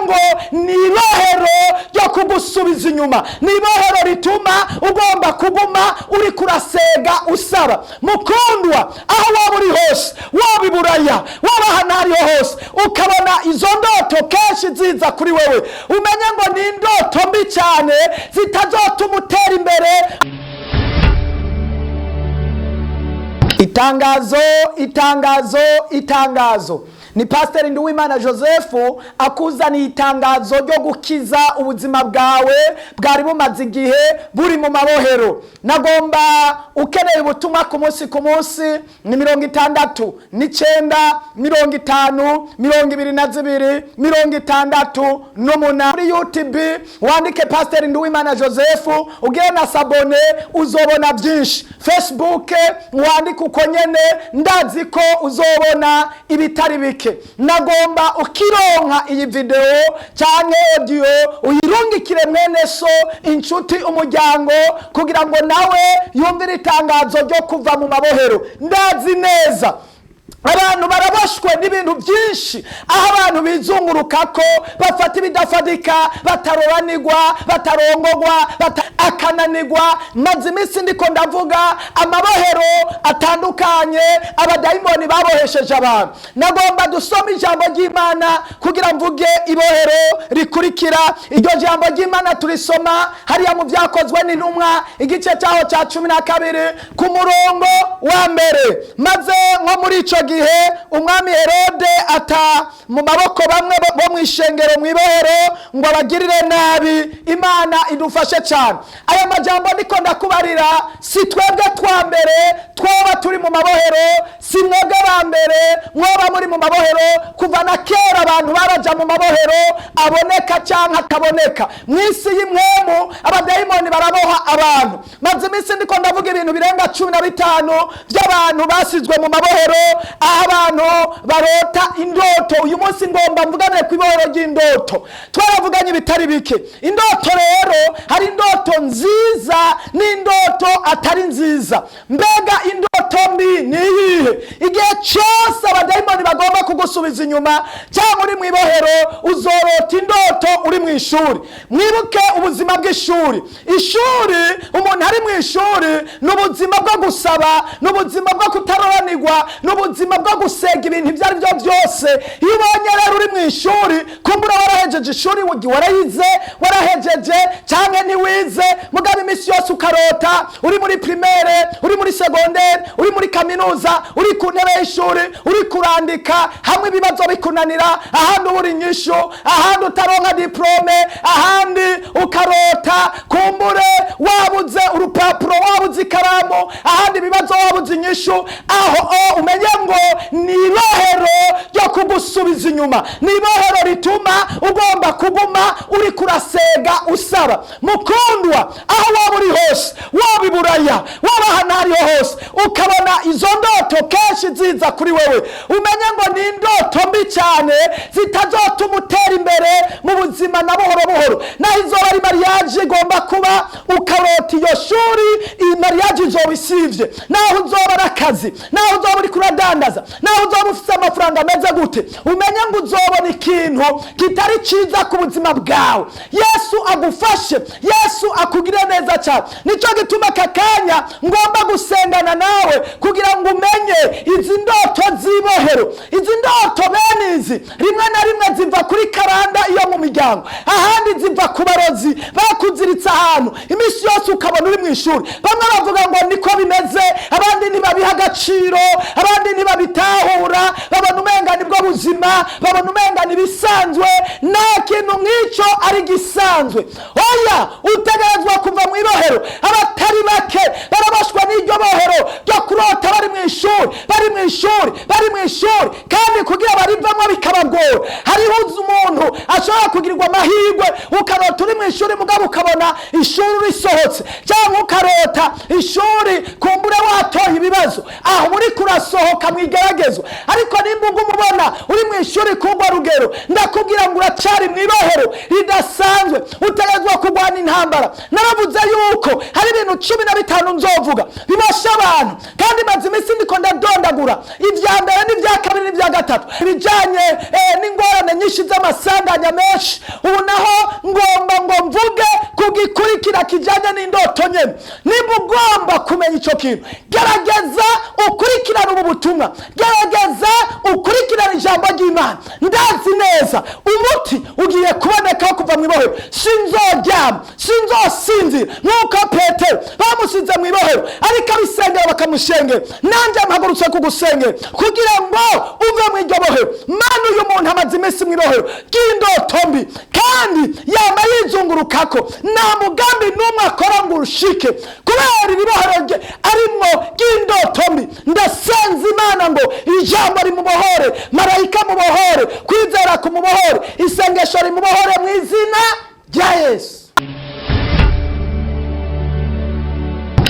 Ngo ni ibohero ryo kugusubiza inyuma, ni ibohero rituma ugomba kuguma uri kurasega usaba. Mukundwa, aho waba uri hose, waba i Buraya, waba ahantu aho ariho hose, ukabona izo ndoto kenshi ziza kuri wewe, umenye ngo ni indoto mbi cyane zitazotuma utera imbere. Itangazo, itangazo, itangazo! Ni Pasiteri Nduwimana Joseph akuzaniye itangazo ryo gukiza ubuzima bwawe bwari bumaze igihe buri mu mabohero. Nagomba ukeneye ubutumwa ku munsi ku munsi, ni 69 50 22 68. Kuri YouTube wandike Pasiteri Nduwimana Joseph, ugire na s'abonner, uzobona byinshi. Facebook wandike uko nyene, ndazi ko uzobona ibitari bike. Nagomba ukironka iyi video cyangwa audio, uyirungikire mwene so, inshuti, umuryango, kugira ngo nawe yumvire itangazo ryo kuva mu mabohero. Ndazi neza abantu baraboshwe n'ibintu byinshi, aho abantu bizunguruka ko bafata ibidafatika, batarobanigwa, batarongogwa, akananigwa. Maze iminsi ndiko ndavuga amabohero atandukanye abadayimoni babohesheje abantu. Nagomba dusome ijambo ry'Imana kugira mvuge ibohero rikurikira. Iryo jambo ry'Imana turisoma hariya mu Byakozwe n'Intumwa, igice cyaho cya 12, ku murongo wa mbere. Maze nko muri ico gihe umwami Herode ata mu maboko bamwe bo mu ishengero mu ibohero ngo abagirire nabi. Imana idufashe cyane. Aya majambo ndiko ndakubarira, si twebwe twa mbere twoba turi mu mabohero, si mwebwe ba mbere mwoba muri mu mabohero. Kuva na kera abantu baraja mu mabohero, aboneka cyangwa ataboneka. Mu isi y'impwemu abadayimoni baraboha abantu. Maze iminsi ndiko ndavuga ibintu birenga 15 by'abantu basizwe mu mabohero, aho abantu barota indoto. Uyu munsi ngomba mvugane ku ibohero ry'indoto. Twaravuganye ibitari bike. Indoto rero, hari indoto nziza n'indoto atari nziza. Mbega indoto mbi ni iyihe? Igihe cyose abadayimoni bagomba kugusubiza inyuma cyangwa uri mu ibohero, uzorota indoto uri mu ishuri. Mwibuke ubuzima bw'ishuri. Ishuri, umuntu ari mu ishuri, ni ubuzima bwo gusaba, ni ubuzima bwo kutarobanirwa, ni ubuzima bwo gusega ibintu ibyo ari byo byose. Iyo ubonye rero uri mu ishuri, kumbura warahejeje ishuri, warayize, warahejeje cyangwa ntiwize, mugabo iminsi yose ukarota uri muri primaire, uri muri secondaire, uri muri kaminuza, uri ku ntebe y'ishuri, uri kurandika, hamwe ibibazo bikunanira, ahandi ubura inyishu, ahandi utaronka diplôme, ahandi ukarota kumbure wabuze urupapuro, wabuze ikaramu, ahandi ibibazo wabuze inyishu. Aho umenye ngo ni ibohero ryo kugusubiza inyuma, ni ibohero rituma ugomba kuguma uri kurasega usaba. Mukundwa, aho waba uri hose, waba i Buraya, waba ahantu aho ariho hose, ukabona izo ndoto kenshi ziza kuri wewe, umenye ngo ni indoto mbi cyane zitazotuma utera imbere mu buzima na buhoro buhoro. Naho izoba ari mariage igomba kuba, ukarota iyo shuri, iyi mariage izoba isivye. Naho uzoba ari akazi, naho uzoba uri kuradandaza, naho uzoba ufite amafaranga ameze gute, umenye ngo uzobona ikintu kitari cyiza ku buzima bwawe. Yesu agufashe, Yesu akugire neza cyane. Nicyo gituma aka kanya ngomba gusengana nawe kugira ngo umenye izi ndoto z'ibohero. Izi ndoto bene izi rimwe na rimwe ziva kuri karanda iyo mu miryango, ahandi ziva ku barozi bakuziritse ahantu, iminsi yose ukabona uri mu ishuri. Bamwe bavuga ngo niko bimeze, abandi ntibabiha agaciro, abandi ntibabitahura, babona umenga nibwo buzima, babona umenga ibisanzwe. Nta kintu nk'icyo ari gisanzwe, oya. Utegerezwa kuva mu ibohero. Abatari bake barabashwa n'iryo bohero ryo kurota bari mu ishuri, bari mu ishuri, bari mu ishuri, kandi kugira barivemo bikabagora. Hariho umuntu ashobora kugirirwa amahirwe, ukarota uri mu ishuri, mugabo ukabona ishuri risohotse, cyangwa ukarota ishuri kumbure watoye ibibazo, aho uri kurasohoka mu igeragezo. Ariko nimba uguma ubona uri mu ishuri kugwa rugero, ndakubwira ngo uracyari mu ibohero ridasanzwe, utegerezwa kurwana intambara. Naravuze yuko hari ibintu 15 nzovuga bibasha abantu, kandi maze iminsi ndiko ndadondagura ibya mbere n'ibya kabiri n'ibya gatatu, ibijyanye n'ingorane nyinshi z'amasanganya. Menshi ubu naho ngomba ngo mvuge ku gikurikira kijyanye n'indoto nyene. Nimba ugomba kumenya icyo kintu, gerageza ukurikirane ubu butumwa, gerageza ukurikirane ijambo ry'Imana. Ndazi neza umuti ugiye kuboneka wo kuva mu ibohero. Sinzoryama, sinzosinzira, nk'uko Petero bamusize mu ibohero ariko abisengera bakamushengera. Nanjye mpagurutse kugusengera kugira ngo uve mu iryo bohero. Mana, uyu muntu amaze iminsi mu ibohero ry'indoto mbi, kandi yama yizungurukako, nta mugambi n'umwe akora ngo urushike kubera iri bohero rye arimwo ry'indoto mbi. Ndasenze Imana ngo ijambo rimubohore, marayika mubohore, kwizera kumubohore, isengesho rimubohore mu izina rya Yesu.